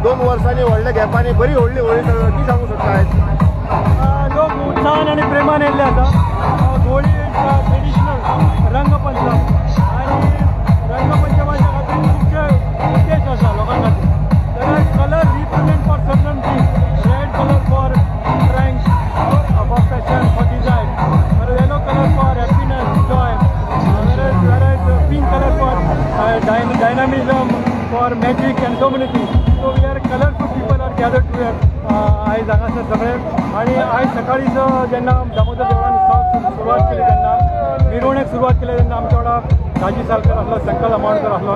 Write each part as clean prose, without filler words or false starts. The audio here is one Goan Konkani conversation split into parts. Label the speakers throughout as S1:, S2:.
S1: 2 वर्सांनी व्हडल्या गॅपांनी बरी व्हडली होळी ती सांगूंक सोदता आयज.
S2: लोक उत्साहान आनी प्रेमान येयल्ले आसा. होळी ट्रेडिशनल रंगपंचम आनी रंगपंचमाच्या खातीर खुबशे उद्देश आसा लोकां खातीर. जाल्यार colour represent for certain thing. Red colour for strength, for passion, for desire. Yellow colour for happiness, joy. Pink colour for dynamism, for magic and so many things. So we are colourful people are gathered together आयज हांगासर सगळे. आनी आयज सकाळीच जेन्ना दामोदर देवळान उत्सव सुरवात केली तेन्ना मिरवणेक सुरवात केली तेन्ना आमच्या वांगडा दाजी सालकर आसलो, शंकर आमोणकर आसलो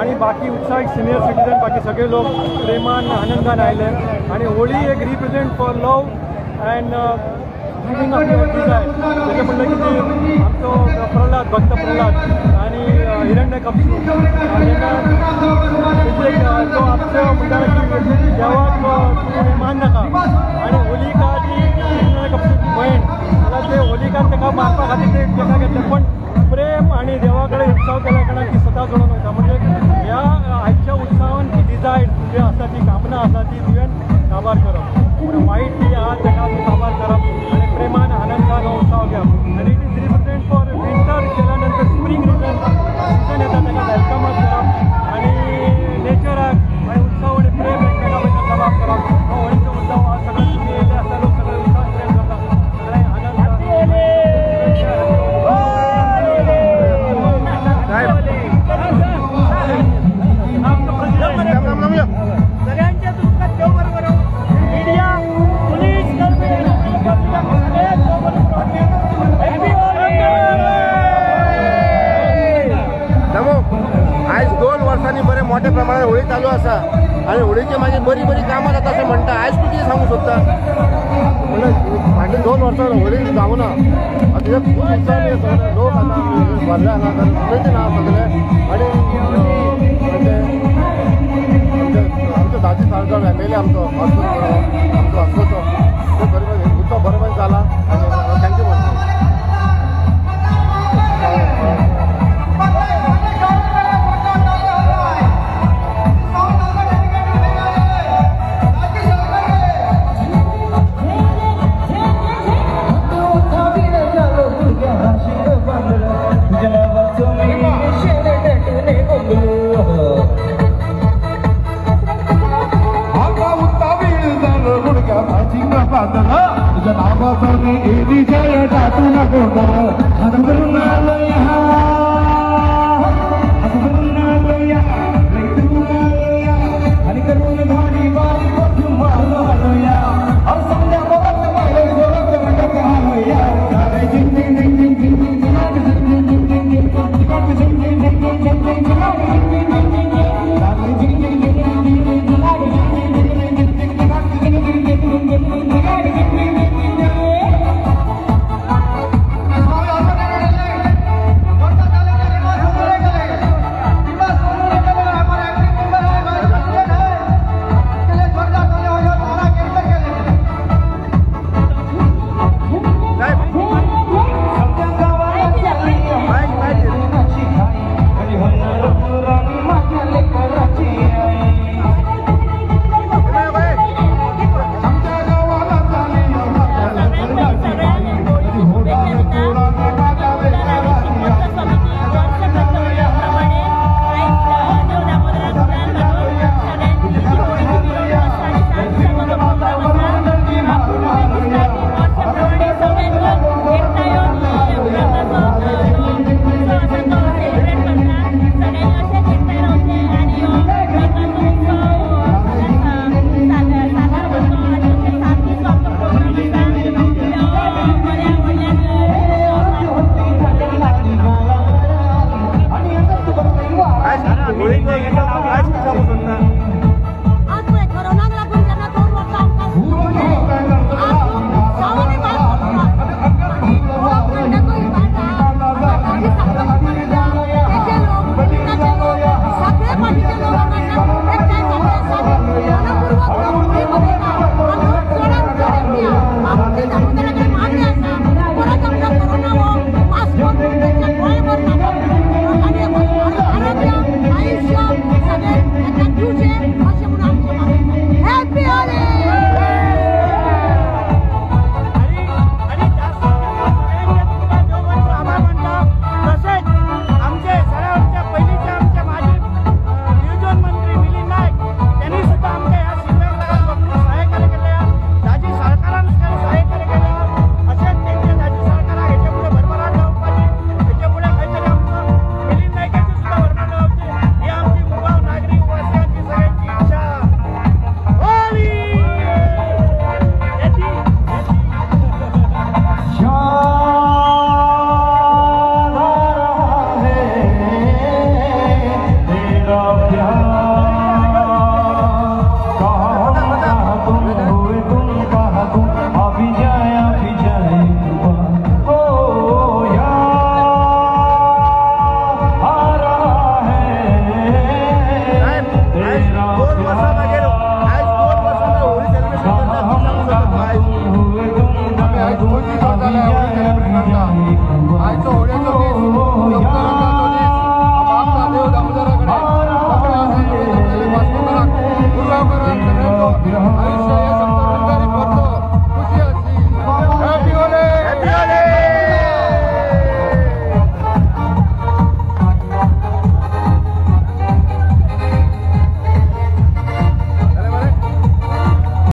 S2: आनी बाकी उत्साहीक सिनियर सिटीजन बाकी सगळे लोक प्रेमान आनंदान आयले. आनी होळी एक represent for love and giving of your desire. तेजें म्हणलें की ती आमचो प्रल्हाद, भक्त प्रल्हाद आनी हिरण्यकशिपू तेन्ना तो आमचो म्हणटा की देवाक तूं मान नाका आनी होलिका जी हिरण्यकशिपूची भयण जाल्यार ते होलिकान ताका मारपा खातीर ते ताका घेतलें, पण प्रेम आनी देवा कडेन उत्सव केल्या कारणान ती सदां जोडून वयता. म्हणजे ह्या आयच्या उत्सवान ती डिजायर जी आसा, ती कामना आसा ती तुवें काबार करप, वायट जी आहा ताका तूं काबार करप आनी प्रेमान आनंदान हो उत्सव घेवप. आनी it is represent for winter केल्या नंतर स्प्रींग रिजन येता ताका वेलकमप करप आनी नेचराक आनी उत्सव आनी प्रेम एकमेका भितर जबाब करप. हो होळीचो उत्सव आहा. सगळे तुमी येयल्ले आसता लोक सगळे उत्सव प्रेम करता सगळे आनंद.
S3: सगळ्यांच्या दुःखात देव बरोबर, मीडिया, पोलीस कर्मी,
S1: आयज 2 वर्सांनी बरे मोठ्या प्रमाणात होळी चालू आसा आनी होळीची मागीर बरी बरी कामां जाता अशें म्हणटा. आयज तूं कितें सांगूंक सोदता? म्हणल्यार फाटल्या 2 वर्सां होळी जावना, आतां खूब उत्साह लोक आतां भरले हांगा उमेदीन आहा सगळे. आनी आमचो दाजी साळगांव एम एल ए आमचो आमचो वास्कोचो तो बरे उत्सव बरोबर जाला आनी thank you म्हणटा. आयुष्य.